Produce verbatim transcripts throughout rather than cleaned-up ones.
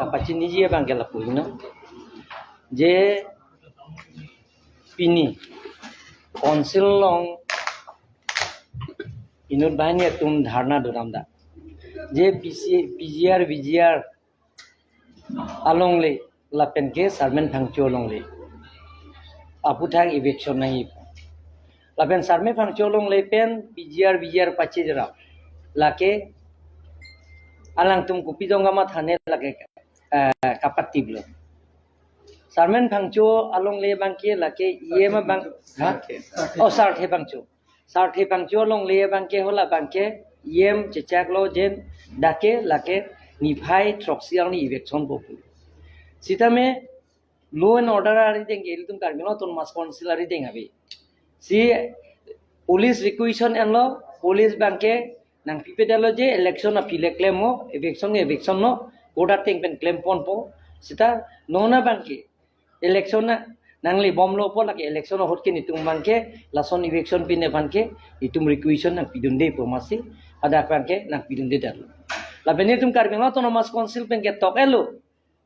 kapachiniji abang ke lapu heno. Je pini council along inut banghini atum dharna do-an dak. Je P C, P G R, V G R alongle lapen ke Sarmen Phangcho alongle aphuthak eviction nangji. Lapen Sarmen Phangcho alongle pen P G R, V G R pache jera. Lake alangtum kopi jong kamathane lake, eh, kapatiblo. Sarmen Phangcho alongle abang ke lake E M abang, ha? Oh, Sarthe Phangcho. Sarthe Phangcho alongle abang ke hala abang ke E M chechaklo, jen dak ke lake niphai throksi arni eviction po pu. Sitame law and order arideng ke, ilitum Karbi Anglong Autonomous Council arideng ave. Si police requisition enlo, police abang ke nangpipedetlo je election aphi le klemnon, eviction eviction non, court ateng pen klemponpo. Sita non abang ke election na nanglebomlo pu lake election ahut ke netum abang ke lason eviction pine aphan ke netum requisition nangpidunde pu masi, hadak abang ke nangpidundedetlo. Lapen netum Karbi Anglong Autonomous Council pen ketok-etlo,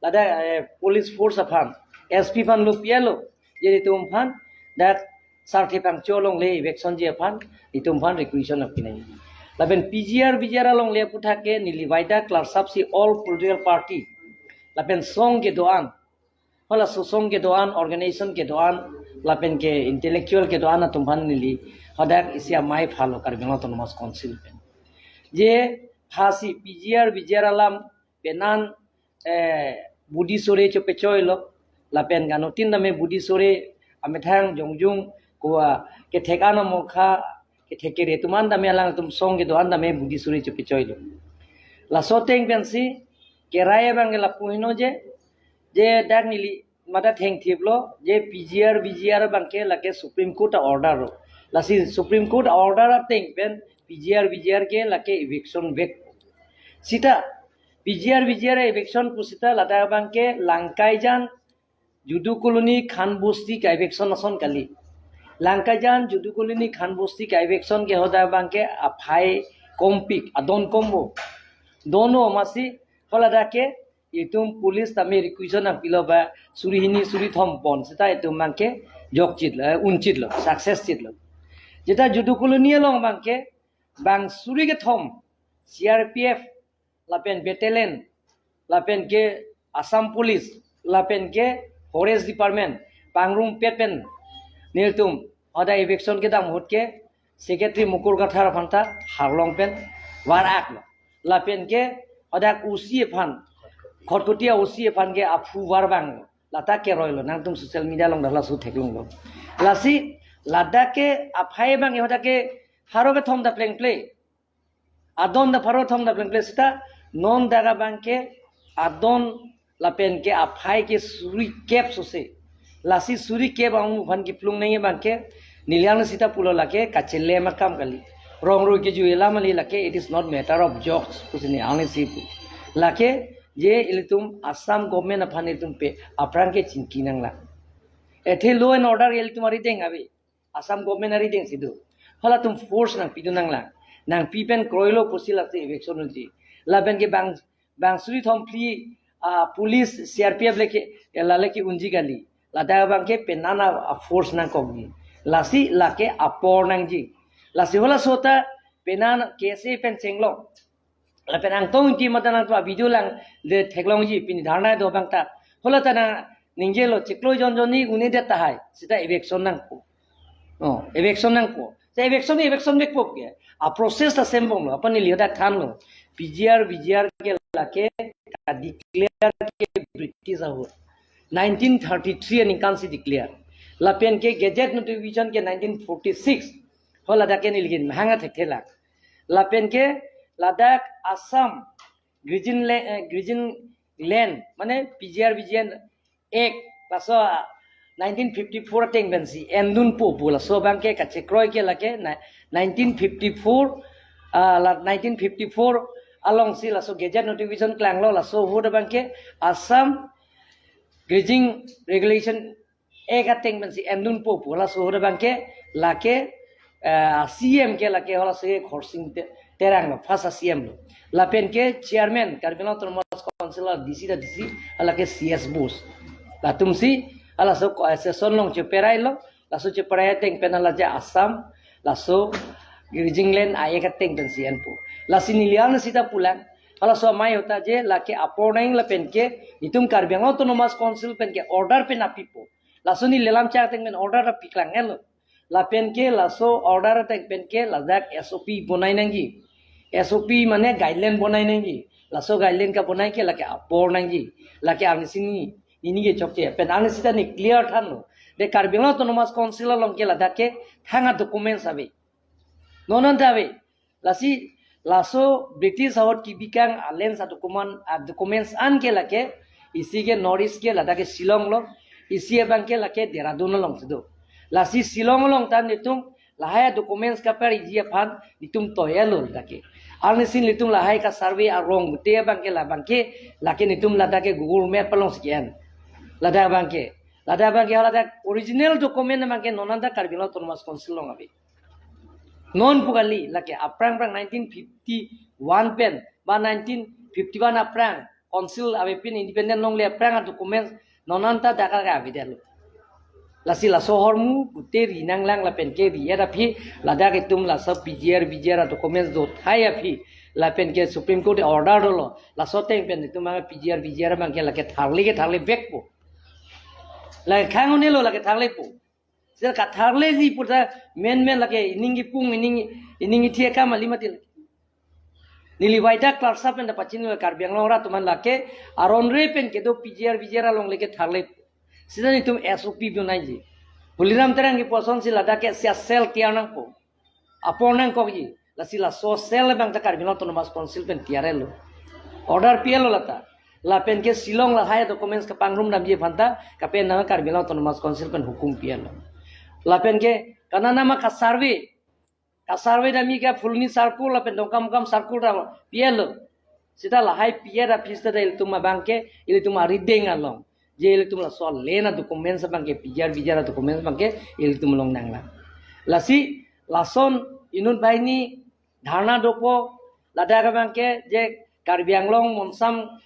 ladak, eh, police force aphan, S P aphan lo pi-etlo, je netum aphan dak Sarthe Phangcho alongle eviction ji aphan netum aphan requisition nangpinangji. Lapen P G R, V G R alongle aphuthak ke neli waida klarsa si all political party lapen song kedo-an, hala sosong kedo-an, organization kedo-an, lapen ke intellectual kedo-an atum aphan neli hadak isi amei phalo Karbi Anglong Autonomous Council pen. Je phasi P G R, V G R alam penan, eh, budi sore chopechoilo, lapen kano tin dame budi sore amethang jongjung ko-an kethek anamokha, kethek kere atum an dame alangtum song kedo-an dame budi sore chopechoilo. Laso ateng pensi kerai abang ke lapu heno je, je dak neli mata thengthiplo je P G R, V G R abang ke lake Supreme Court a-order lo. Lasi Supreme Court a-order ateng pen P G R, V G R ke lake eviction vek. Sita P G R, V G R eviction pusita ladak abang ke Langkaijan, Judu Colony, Khan Bosti ka-eviction ason kali. Langkaijan, Judu Colony, Khan Bosti ka-eviction ke hadak abang ke aphai kompik, adon kompo. Dono masi, hala dak ke itum police tame requisition nangpilo ba suri hini suri thom pon sita itum abang ke jokchitlo, eh, unchitlo, success chitlo. Jeta Judu Colony along abang ke bang suri kethom C R P F lapen battalion lapen ke Assam Police lapen ke Forest Department pangrumpet pen nelitum hadak eviction kedam ahut ke Secretary Mukul Kathar aphan ta harlong pen var-aklo. Lapen ke hadak O C aphan, Khatkhati a-O C aphan ke aphu var vanglo. Lata keroilo, nangtum social media along dak laso theklonglo. Lasi ladak ke aphai abang ke hadak ke pharo kethom ta plengple. Adon ta pharo kethom ta plengple sita non dak abang ke adon lapen ke aphai ke suri kep sose. Lasi suri kep amu aphan kiplung nangji abang ke neli ang sita pulo lake kachelem akam kali. Rong roi kejui alam kali lake, it is not matter of jokes pusi neli ang si pu. Lake je ilitum Assam government aphan ilitum pe aphrang ke chingki nanglang. Athe law and order ilitum arideng ave. Assam government arideng si do. Halatum force nangpidun nanglang. Nangpi pen kroilo pusi lasi eviction unji. Lapen ke bang, bang suri thom phli, ah, police C R P F lake, eh, la lake unji kali. Ladak abang ke penan a-force nangkokji. Lasi lake apor nangji. Lasi halaso ta penan K S A pen chenglok. Lapen Angtong Ingti mate nangtum a-video lang le theklongji pini dharna do abang ta. Hala ta nangningje lo chiklo jon jon ni une det tahai. Sita eviction nangpo. Oh, eviction nangpo. Sita eviction, eviction vekpo ke. A-process ta sembomlo. Apot neli hadak thanlo. P G R, V G R ke lake ka-declare ke British ahut. Nineteen thirty-three aningkan si declare. Lapen ke gazette notification ke nineteen forty-six. Hala dak ke neli kin hanga thekthe lak. Lapen ke ladak Assam Grazing La-, eh, Grazing Land, mane P G R V G N Act, laso, ah, nineteen fifty-four ateng pensi endunpo pu laso abang ke kachekroi ke lake na-, nineteen fifty-four, ah, la nineteen fifty-four alongsi laso gazette notification klanglo, laso ahut abang ke Assam Grazing Regulation Act ateng pensi endunpo pu laso ahut abang ke lake, eh, C M ke lake halaso ke Khorsing Te-, Terang lo, first a-C M lo. Lapen ke chairman Karbi Anglong Autonomous Council a D C ta D C, hala ke C S Bose. Latumsi, halaso ko-, session along cheperai lo, laso cheperai ateng pen hala je Assam, laso Grijingland a-ek ateng pensi enpo. Lasi neli arni sita pulang, halaso amei ahut ta je lake apor nang lapen ke, itum Karbi Anglong Autonomous Council pen ke order pen apipo. Laso neli lam chak ateng pen order ta piklang-et lo. Lapen ke laso order ateng pen ke ladak S O P bonai nangji. S O P mane guideline bonai nangji. Laso guideline kabonai ke lake apor nangji. Lake arnisi ni, nini ke chokche. Pen arnisi ta ne clear thanlo. De Karbi Anglong Autonomous Council along ke ladak ke thang a-documents ave. Non anta ave. Lasi, laso British ahut kebikang a-lands a-document, a-documents an ke lake, isi ke North East ke ladak ke Shillong lo, isi abang ke lake Dehradun along si do. Lasi Shillong along ta netum, lahai a-documents kapariji aphan, netum toya lo ladak ke. Arnisi netum lahai ka-survey arong, te abang ke labang ke, lake netum ladak ke Google Map alongsi ke-en. Ladak abang ke. Ladak abang ke, ladak original document abang ke non anta Karbi Anglong Autonomous Council along ave. Non pu kali, lake aphrang aphrang nineteen fifty-one pen, ba nineteen fifty-one aphrang, council ave pen independent longle aphrang a-documents non anta dak ke avedetlo. Lasi laso ahormu, pute ri nanglang lapen ke ri-et aphi, ladak itum laso P G R, V G R a-documents do thai aphi, lapen ke Supreme Court order dolo, laso ateng pen itum abang P G R, V G R abang ke lake tharle ke tharle vekpo. Lake khang un-elo lake tharlepo. Sir katharleji pu ta men men lake ining kipung ining, ining ithi akam kali mati. Neli waida clerk sahab pen ta pachini Karbi Anglong arat atum aphan lake aron re pen kedo P G R V G R along lake tharle. Sita netum S O P bonaiji. Tuliram Terang kipu asonsi ladak ke sia cell tiyar nangpo. Apor nangkokji. Lasi laso cell abang ta Karbi Anglong Autonomous Council pen tiyar-et lo. Order pi-et lo lata. Lapen ke Shillong lahai documents kapangrum damji aphan ta, kapenang Karbi Anglong Autonomous Council pen hukum pi-et lo. Lapen ke, kananama ka-survey, ka-survey damji ke Phuloni circle, lapen Dongkamukam circle ta pi-et lo. Sita lahai pi-et aphi sita ilitum abang ke, ilitum arideng along. Je ilitum laso land a-documents abang ke, P G R, V G R a-documents abang ke, ilitum along nanglang. Lasi, lason inut banghini dharna dopo, ladak abang ke, je Karbi Anglong monsam,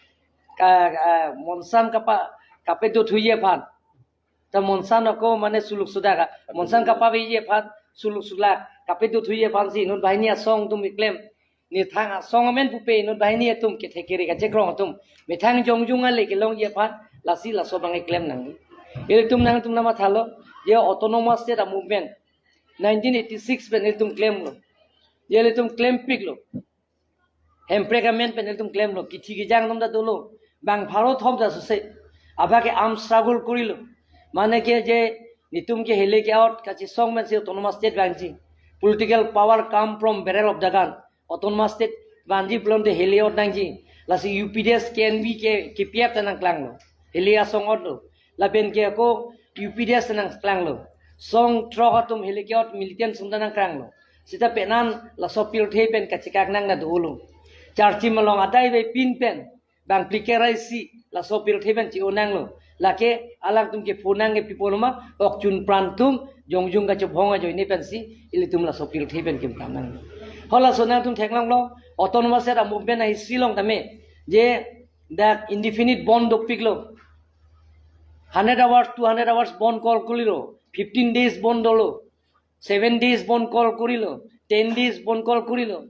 ka, ah, monsam kapa, kapedo thuji aphan. Ta monsam ako mane suluk sudak, monsam kapaveji aphan, suluk sulak, kapedo thuji aphansi inut banghini asong atum keklem. Nithang asong amen pupe inut banghini atum kethe kere kachekrong atum. Methang jongjung ale kelongji aphan, lasi laso abang keklem nangji. Ilitum nangtum nangmathalo, je Autonomous State a-movement. Nineteen eighty-six pen ilitum klemlo. Je ilitum klempiklo. Hemprek amen pen ilitum klemlo. Kithi kejang atum ta dolo. Bang pharo thom ta suse. Abang ke arm struggle korilo. Mane ke je netum ke hele ke-ot kachesong pensi Autonomous State vangji. Political power come from barrel of the gun. Autonomous State vanji pulote hele ot nangji. Lasi U P D S K N V ke, K P F ta nangklanglo. Hele asong otlo. Lapen ke ako U P D S ta nangklanglo. Song throk atum hele ke-ot militant sung ta nangklanglo. Sita penan laso pirthe pen kachekak nang na dolo. Charchim along adai vepin pen bang plikerai si laso pirthe pen chi-o nanglo. Lake alangtum ke phonang ke pipo loma, ok chun pran atum, jongjung kachobhong ajoine pensi, ilitum laso pirthe pen kim tam nanglo. Halaso nangtum theklonglo, Autonomous State a-movement a-history along tame, je dak indefinite bandh dopiklo. Hundred hours, two hundred hours bandh call korilo, fifteen days bandh dolo, seven days bandh call korilo, ten days bandh call korilo.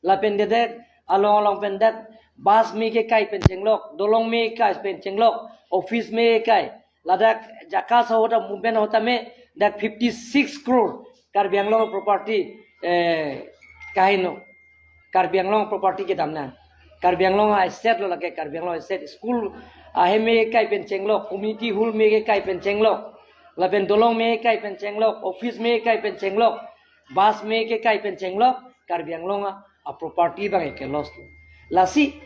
Lapen dedet along along pen dak bus me kekai pen chenglok, dolong me kekai pen chenglok, office me kekai. Ladak Jakka Sahota movement ahut tame dak fifty-six crore Karbi Anglong property, eh, kaheno. Karbi Anglong property kedam nang. Karbi Anglong a-asset lo lake Karbi Anglong a-asset. School ahem me kekai pen chenglok, community hall me kekai pen chenglok. Lapen dolong me kekai pen chenglok, office me kekai pen chenglok. Bus me kekai pen chenglok, Karbi Anglong a, a-property abang ke loss lo. Lasi,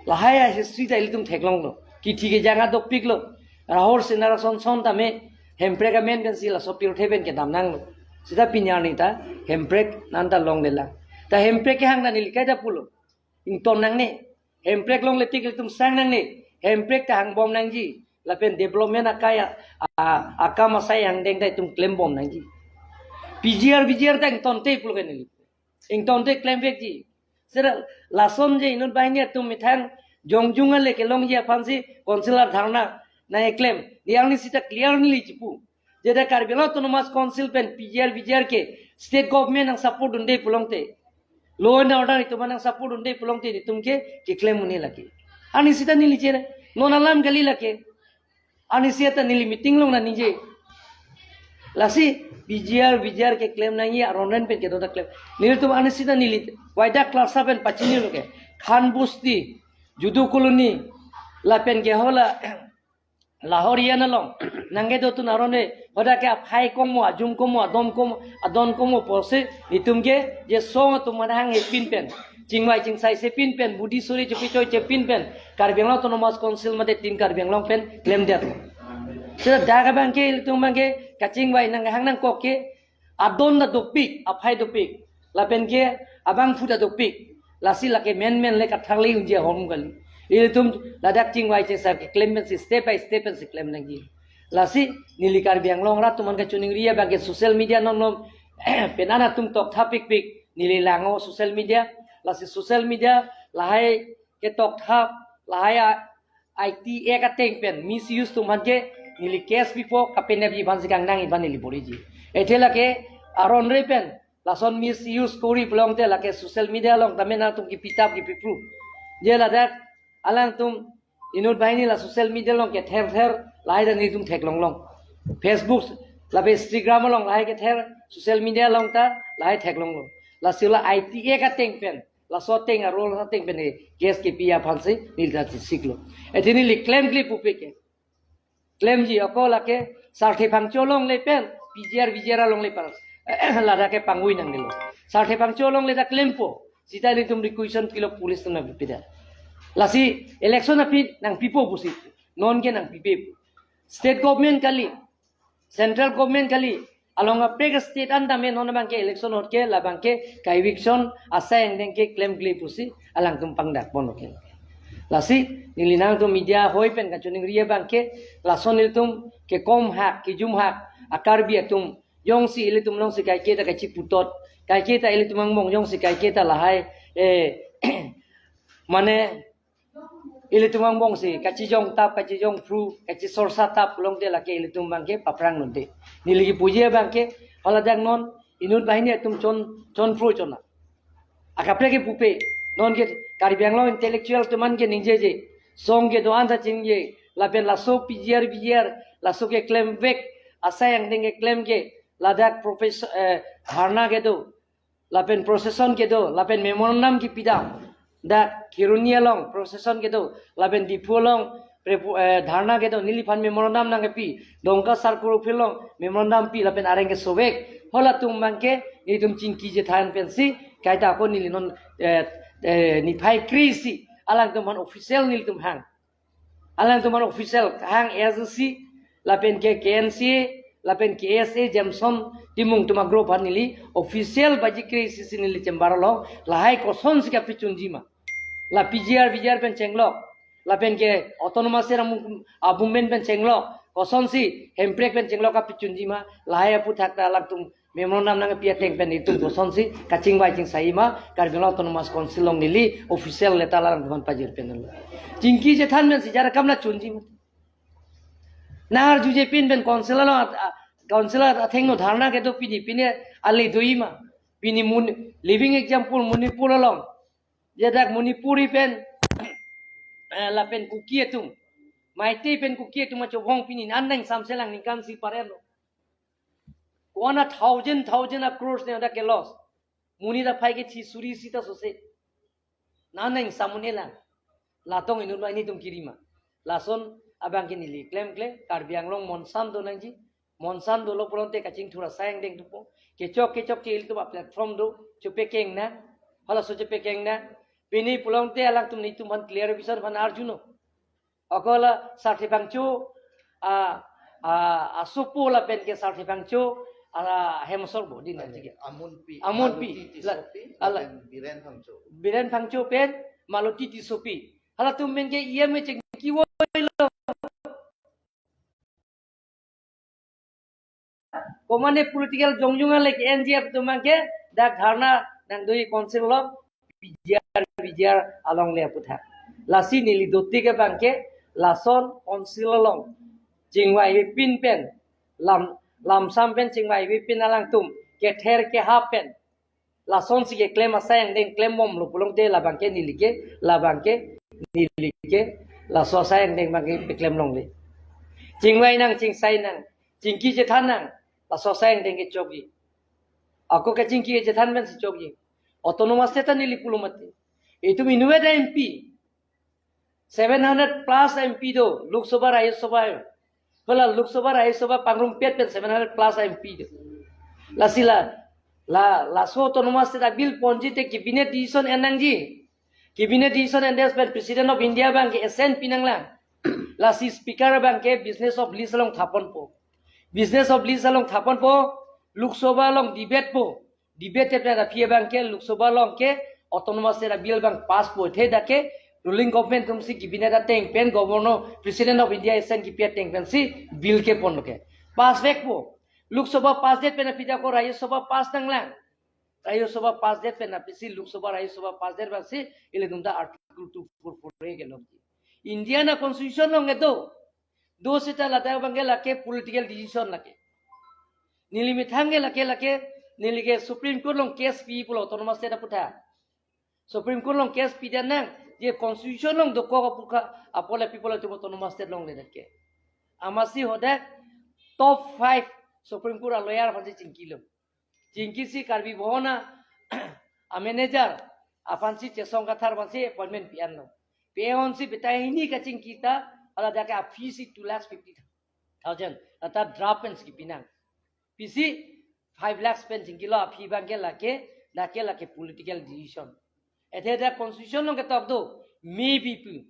lahai a-history ta ilitum theklonglo. Kithi kejang dopiklo. Rahul Singh Narason son tame, Hemprek amen pensi laso pirthe pen kedam nanglo. Sita pini arni ta, Hemprek nanta longlelang. Ta Hemprek kehang ta neli kaita pulo. Ington nangne. Hemprek longle tik ilitum sang nangne. Hemprek ta hangbom nangji. Lapen development akai a, a, akam asai angdeng ta itum klembom nangji. P G R, V G R ta ingtonte pulo ke neli. Ingtonte klemvekji. Sira lason je inut banghini atum methang jongjung ale kelongji aphansi council adharna nangkeklem. Yang ni sita clear neli chipu. Jeda Karbi Anglong Autonomous Council pen P G R, V G R ke state government nangsupport dunde pulote, law and order itum nangsupport dunde pulote itum ke keklem un-e lake. Ani sita neli chere. Non alam kali lake. Ani sita neli meeting along nangji. Lasi P G R, V G R keklem nangji aron pen kedo ta klem. Nelitum ani sita neli waida cluster pen pachinilo ke. Khan Bosti, Judu Colony, lapen ke hala Lahorian along nangkedotun aron e, hadak ke aphai komo, ajum komo, adom komo, adon komo pusi itum ke je song atum mane hanghe pin pen, chingvai chingsai se pin pen, budi suri chupi choi che pin pen, Karbi Anglong Autonomous Council mate Team Karbi Anglong pen klemdet. Sira dak abang ke ilitum abang ke kachingvai nanghang nangkok ke, adon ta dopik, aphai dopik, lapen ke abangphu ta dopik. Lasi lake menmen le katharle unji ahom kali. Ilitum ladak chingvai chingsai keklem pensi step by step pensi klem nangji. Lasi neli Karbi Anglong arat atum aphan kachiningri abang ke social media non non penan atum tokthap pikpik, neli lang-o social media. Lasi social media lahai ketoktha, lahai a I T Act ateng pen misuse atum aphan ke neli case pipo, kapenap ji aphansi kangnang aphan neli boriji. Athe lake aron re pen lason misuse kori pulote lake social media along tame nangtum kipi tap kipi pru. Je ladak alangtum inut banghini la social media along kether ther lahai ta nelitum theklong long. Facebook lapen Instagram along lahai kether, social media along ta lahai theklong long. Lasi la I T Act ateng pen, laso ateng a-rule ateng pen case kepi aphansi neli ta siklo. Athe neli klemkle pupe ke. Klemji ako lake Sarthe Phangcho along le pen, P G R, V G R along le pen. Ladak ke pangvoi nangnelo. Sarthe Phangcho along le ta klempo. Sita nelitum requisition pilo police atum nangpipida. Lasi election aphi nangpipo pusi. Non ke nangpipe. State government kali, central government kali, along kaprek state an tame non abang ke election ahut ke labang ke ka-eviction asai angdeng ke klemkle pusi alangtum pangdak pon oke. Lasi neli nangtum media hoi pen kachiningri abang ke lason ilitum kekom hak, kejum hak a-Karbi atum jongsi ilitum alongsi kaiketa kachiputot, kaiketa ilitum angbong jongsi kaiketa lahai, eh, mane ilitum angbongsi kachijong tap, kachijong pru, kachisorsa tap pulote lake ilitum abang ke paphrang nunde. Neli kipuji abang ke, haladak non inut banghini atum chon, chon pru chona. Akaprek ke pupe, non ke Karbi Anglong intellectual atum an ke ningjeje. Song kedo-an ta chingje, lapen laso P G R, V G R, laso keklemvek asai angdeng keklem ke, ladak professor, eh, dharna kedo, lapen procession kedo, lapen memorandum kipidam. Dak Kheroni along procession kedo, lapen Diphu along prepo-, eh, dharna kedo, neliphan memorandum nangkepi, Dongka Circle Office along memorandum pi, lapen areng kesovek. Halatum abang ke nelitum chingki chethan pensi, kaita ako neli non, eh, eh, niphai kre-isi alangtum aphan official nelitum hang. Alangtum aphan official hang A S D C, lapen ke K N C A, lapen K S A Jameson Timung atum a-group aphan neli official baji kre-isi si neli chamber along lahai kosonsi kapachunji ma. La P G R, V G R pen chenglok, lapen ke autonomous area mu-, a-movement pen chenglok, kosonsi hemprek pen chenglok kapachunji ma, lahai aphuthak ta alangtum memorandum nangpi ateng pen itum kosonsi kachingvai chingsai ma, Karbi Anglong Autonomous Council along neli official letter alangtum aphan pajir pen lo. Chingki chethan pensi jar akam la chunji ma. Nangarjuje pin pen council along at-, a-, council athengno dharna kedo pini, pini ale do-i ma. Pini mun, living example Manipur along. Jedak Manipuri pen, eh, lapen Kuki atum, Meitei pen Kuki atum achobong pini an nangsamselang ningkan isi parelo. Kona thousand, thousand of crores ne dak ke loss. Monit aphai kethi suri sita sose. Nang nangsamun-elang. Latong inut banghini atum kiri ma. Lason abang ke neli klemkle, Karbi Anglong monsam do nangji. Monsam dolo pulote kachingthur asai angdeng thupo. Kechok kechok ke ilitum a-platform do, chepekeng nang. Halaso chepekeng nang. Pini pulote alangtum nelitum aphan clarification aphan arjuno. Ako la Sarthe Phangcho, a, a, asopo lapen ke Sarthe Phangcho, a, hemsor bo din. Ani, atik. Amunpi, Amunpi. Maluti Tissopi, la, ala. Lapen Biren Phangcho. Biren Phangcho pen Maluti Tissopi. Halatum pen ke E M A cheng kiwoi lo. Komane political jongjung ale ke N G F atum abang ke dak dharna nangdo-i council along. P G R, P G R alongle aputhak. Lasi neli dotik abangke lason council along chingvai pin pen, lam, lamsam pen chingvai pin alangtum kether kehap pen lasonsi keklem asai angdeng klembomlo pulote labangke neli ke, labangke neli ke laso asai angdeng abangke peklem longle. Chingvai nang, chingsai nang, chingki chethan nang, laso asai angdeng ke chokji. Ako kachingki kachethan pensi chokji. Autonomous state ta neli pulo mati. Itum inutvet M P, seven hundred plus M P do, Lok Sabha, Rajya Sabha. Hala Lok Sabha, Rajya Sabha pangrumpet pen seven hundred plus M P do. Lasi la, la, laso autonomous state a-bill ponji te cabinet decision en nangji. Cabinet decision endet pen President of India abangke assent pi nanglang. Lasi Speaker abangke business of list along thaponpo. Business of list along thaponpo, Lok Sabha along debate po. Debate pen aphi abangke Lok Sabha along ke autonomous state a-bill abang pass po, the dak ke ruling government atumsi cabinet ateng pen Governor, President of India assent kipi ateng pensi bill ke ponlo ke. Pass vekpo. Lok Sabha pass det pen aphi dak ko Rajya Sabha pass nanglang. Rajya Sabha pass det pen aphisi Lok Sabha, Rajya Sabha pass det pensi ilitum ta Article two four four A kelongji. Indian a-constitution along kedo. Do seta ladak abangke lake political decision lake. Neli methang ke lake, lake, neli ke Supreme Court along case pi pulo autonomous state aputhak. Supreme Court along case pidet nang, je constitution along dokok aputhak, apot le pi pulo itum autonomous state longle dak ke. Amatsi hadak top five Supreme Court a-lawyer aphansi chingkilo. Chingkisi Karbi Bhawan a, a-manager aphansi Chesong Kathar aphansi appointment pi-anlo. Pi-ansi betai hini kachingki ta, hala dak ke a-fee si two lakhs fifty thousand, ata draft pensi kipi nang. Pisi five lakhs pen chingkilo, a-fee abangke lake, dak ke lake political decision. Athe dak constitution along ketok do, maybe pu.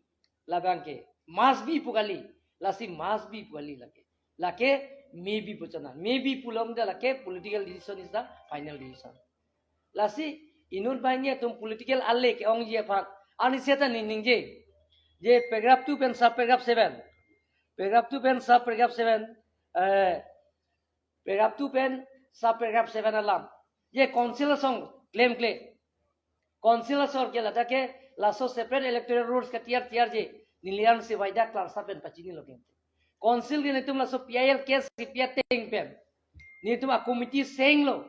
Labangke must be pu kali, lasi must be pu kali lake. Lake maybe pu chana. Maybe pulote lake political decision is the final decision. Lasi inut banghini atum political ale ke-ongji aphan, ani seta ning ningje. Je paragraph two pen sub paragraph seven. Paragraph two pen sub paragraph seven. Eh, paragraph two pen sub paragraph seven alam. Je council asong klemkle. Council asong ke ladak ke laso separate electoral rules katiar tiarji. Neli ansi waida klarsap pen pachinilo ke. Council ke netum laso P I L case kipi ateng pen, netum a-committee senglo.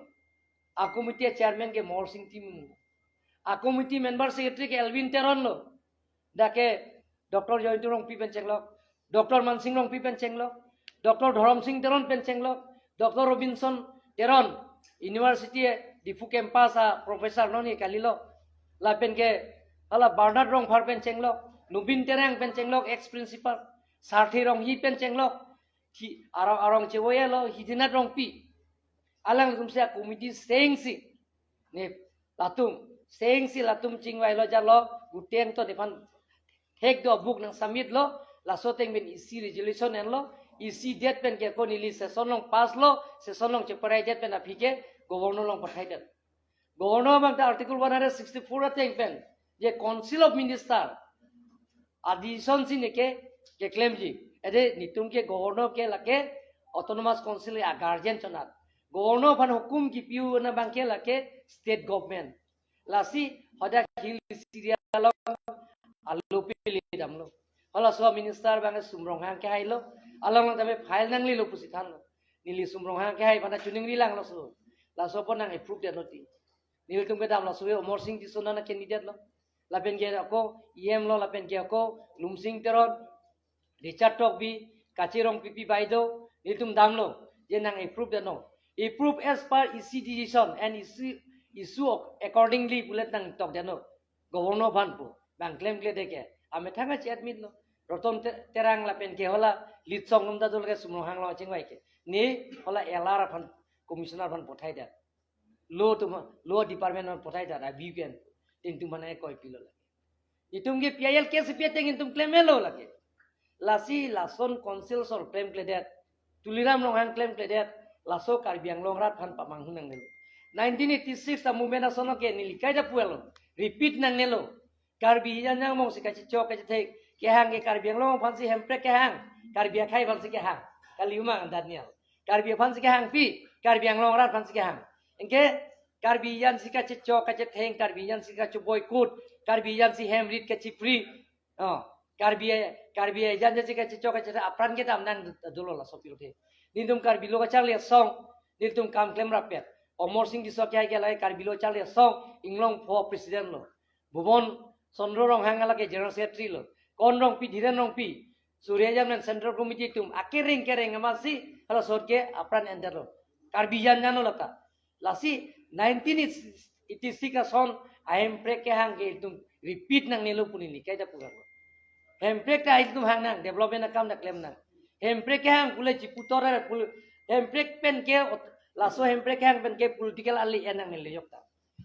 A-committee chairman ke Morsing Timung. A-committee member secretary ke Elwin Teron lo. Dak ke Doctor Jayantu Rongpi pen chenglok, Doctor Mansing Rongpi pen chenglok, Doctor Dhorom Sing Teron pen chenglok, Doctor Robinson Teron, University Diphu campus a-professor non ye kalilo. Lapen ke hala Bernard Rongphar pen chenglok, Nobin Terang pen chenglok, ex principal, Sarthi Ronghi pen chenglok, hi, arong, arong chevoyelo, Hidinath Rongpi. Alangtum si a-committee sengsi. Ne latum, sengsi latum chingvailo jalo, guteng to nephan thek do book nang submit lo, laso ateng pen isi resolution enlo, isi det pen ke ko neli session along pass lo, session along cheparai det pen aphi ke Governor along pathai det. Governor abang ta Article one hundred sixty-four ateng pen, je Council of Minister a-decision si neke keklemji. Athe netum ke Governor ke lake Autonomous Council a-guardian chonat. Governor aphan hukum kipi-un abangke lake state government. Lasi hadak hill area along alo pili damlo. Halaso a-minister abang Sum Ronghang kehailo. Along lang tabe file nanglelo pusi thanlo. Neli Sum Ronghang kehai aphan ta choningri langlo so. Laso apot nang approve det noti. Nelitum kedam laso he Amarsing Tisso nana candidate lo. Lapen ke ako E M lo, lapen ke ako Lumsing Teron, Richard Tokbi, Kache Rongpipi baideo, nelitum damlo, je nang approve det non. Approve as per isi decision and isi, issue accordingly pulet nangtok det non. Governor aphan pu, bang klemkledet ke. Amethang achi admit lo. Roton Te-, Terang lapen ke hala Litsong atum ta dolo ke Sum Ronghang along chingvai ke. Ne hala L R aphan, commissioner aphan pathai det. Law atum, law department aphan pathai det, a-V P N. Netum aphan ekoi pilo lake. Itum ke P I L case pi ateng itum klemlo lake. Lasi lason council asong klemkledet. Tuliram Ronghang klemkledet. Laso Karbi Anglong arat aphan pamanghu nangnelo. Nineteen eighty-six a-movement ason ke neli kaita pulo. Repeat nangnelo. Karbi hijan jang mong si kachichok kachithek. Kehang ke Karbi Anglong aphansi Hemprek kehang. Karbi akhei aphansi kehang. Kali ma Daniel. Karbi aphansi kehang pi. Karbi Anglong arat aphansi kehang. Anke Karbi jan si kachechok kachetheng, Karbi jan si kacho boycott, Karbi jan si hem rit kachipri. Oh, Karbi, Karbi jan si kachechok kachetheng apran kedam nang dolo laso pirthe. Nelitum Karbi Lo Kacharli Asong, nelitum kam klem rapet. Amarsing Tisso ke ke lahai Karbi Lo Kacharli Asong, inglong pho president lo. Bhuban Chandra Ronghang lake general secretary lo. Kon Rongpi, Dhiren Rongpi, Surya Jamnen central committee atum akereng kereng amatsi halaso ahut ke apran endetlo. Karbi jan jan lo lata. Lasi nineteen eighty-six ason ahemprek kehang ke itum repeat nangnelo pu neli kaita pulo. Hemprek ta itum hang nang, development akam ta klem nang. Hemprek kehang pule chiputor pule, hemprek pen ke ot-, laso hemprek kehang pen ke political ali en nangnelo jokta.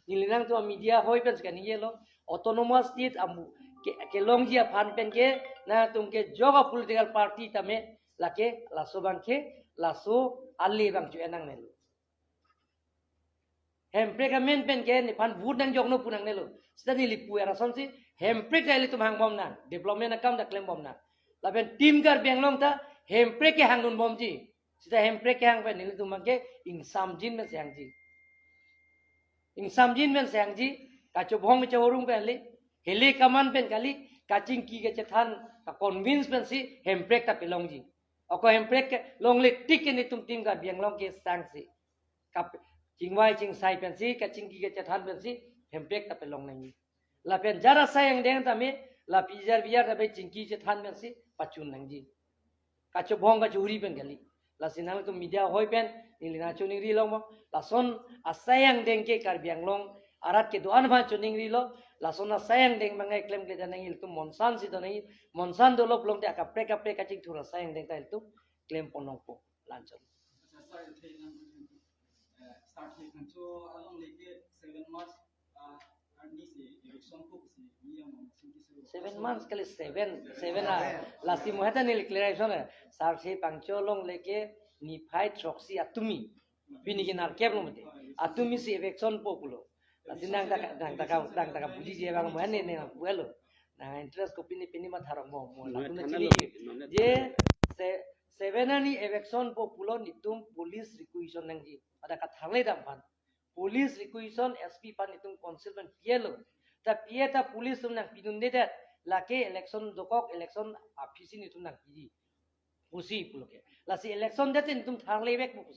Neli nangtum media ahoi pen si kaningje lo, autonomous state amu ke, kelongji aphan pen ke nangtum kejok a-political party tame lake laso abang ke, laso ali abang chu en nangnelo. Hemprek amen pen ke nephan vote nangjoknon pu nangnelo. Seta neli pu era asonsi hemprek ta ilitum hangbom nang, development akam ta klembom nang. Lapen Team Karbi Anglong ta hemprek kehang dunbomji. Seta hemprek kehang pen nelitum abang ke ingsamjin pen si hangji. Ingsamjin pen si hangji, kachobhong kachorung pen kali, hile kaman pen kali, kachingki kachethan, ka-convince pensi hemprek ta pelongji. Ako hemprek kelongle tik ke nelitum Team Karbi Anglong ke sangsi. Kap-, chingvai chingsai pensi, kachingki kachethan pensi, hemprek ta pelong nangji. Lapen jara asai angdeng tame, la pijar bijar tame chingki chethan pensi, pachun nangji. Kachobhong kachuri pen kali. Lasi nangtum media ahoi pen, neli nangchoningri longpo. Lason asai angdeng ke Karbi Anglong arat kedo-an aphan choningrilo. Lason asai angdeng abang ke klemkle nangji, ilitum monsan si do nangji. Monsan dolo pulote akaprek kaprek kachingthur asai angdeng ta ilitum klempon longpo. Lanchon. Sir, the, uh, start here, so along like seven months, uh, arni si election ko si ni yang masing kisu. Seven months kali, seven, seven ah. Lasi mo heta neli clarification eh. Sir si pangcholong lake niphai throksi atumi. Pini ke nerkep lo mati. Atumi si eviction po pulo. Lasi nang taka, nang taka, nang taka bujiji abang mo ne ne nang pulo. Nang interest ko pini pini matharok mo mo. Mo latum thana chini lo, non ne je thana. Se-, seven arni eviction po pulo nelitum police requisition nangji. Ada katharle dam aphan. Police requisition S P aphan nelitum council pen pilo. Ta pi-e ta police atum nangpidundedet. Lake election dokok, election aphisi nelitum nangpiji pusi pulo ke. Lasi election det nelitum tharlevek pusi.